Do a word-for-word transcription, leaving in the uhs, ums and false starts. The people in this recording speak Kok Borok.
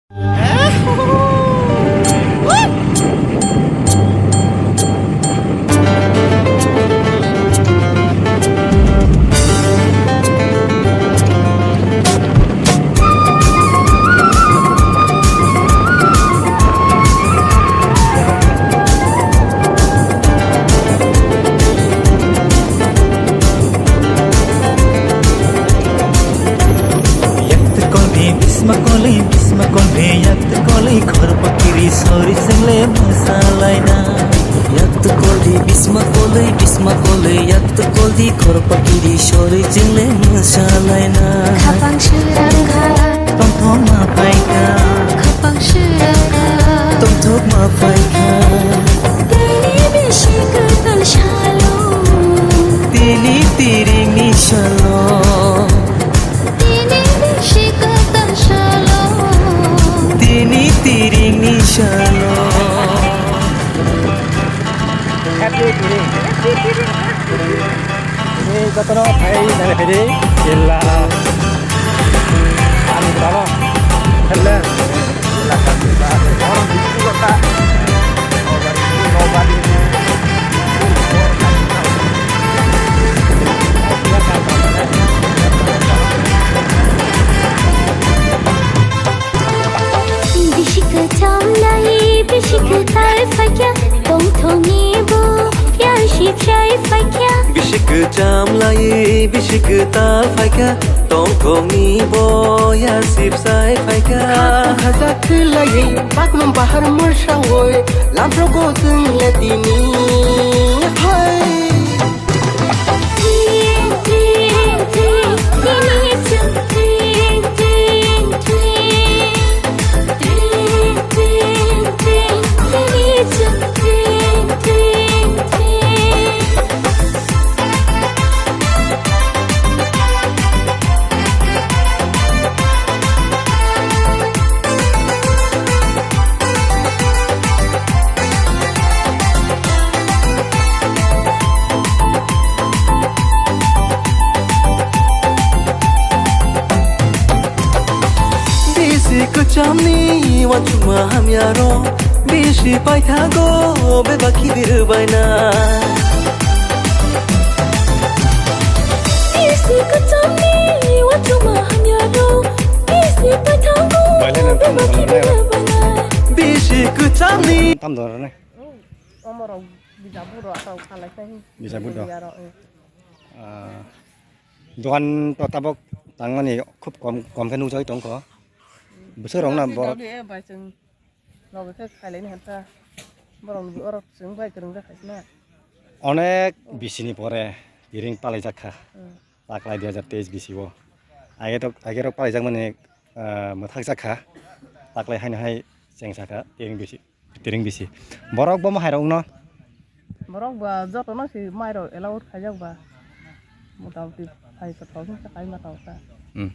Yaktu koldi bisma koli, bisma koldi, yaktu koli khor pakiri sori sengle masalaina. Yaktu koldi bisma koli, bisma koli, yaktu koldi khor pakiri sori sengle masalaina. Khapang sirang kha. Tongthok ma phaikha. Khapang sirang kha. Tongthok ma phaikha. Tini bisi kwtal salo. Tini tiringni salo. Tini bisi kwtal salo. Tini tiringni salo. Happy tiring. Ni jotono phai nai phai di. Jilla. Ani balo. Helle. Jilla kan. Orang bisi kota. Bisi kwcham lai, bisi kwtal phaikya, tongthokni bo phiya sip sai phaikya. Bisi kwcham lai, bisi kwtal phaikya, tongthokni bo ya sip sai phaikya. Khajak khwlaiwi, bakno bahar mwrsawi, lamprogo chwng le tini. Hai. Bisi kwchamni uansukma hamyarok, bisi paithago bebak khidir baina. Bisi kwchamni uansukma hamyarok, bisi paithago bebak khidir baina. Bisi kwchamni. Tam dor ne. Omorok bijap buro asal khalai khai. Bijap buro. Yarok, eh. Ah, dogan to tabok tangmani khub kom, kom khe nukjagwi tongkho. Bwswk rok na borok. Bai chwng loge khe khailaini hanta. Borok ni oro chwng bai kwrwng jak khaisna. Onek bisini pore tiring palaijak kha. Hmm. Taklai dui hajar teis bisi o. Age to, age rok palaijak mani, ah, mwthak jak kha. Taklai haino hai chengsa kha tiring bisi. Tiring bisi. Borok bo mahairok no? Borok ba joto no si mairok allowed khaijak ba. Motamoti phai kothok wngkha kai mata wngkha. Hmm.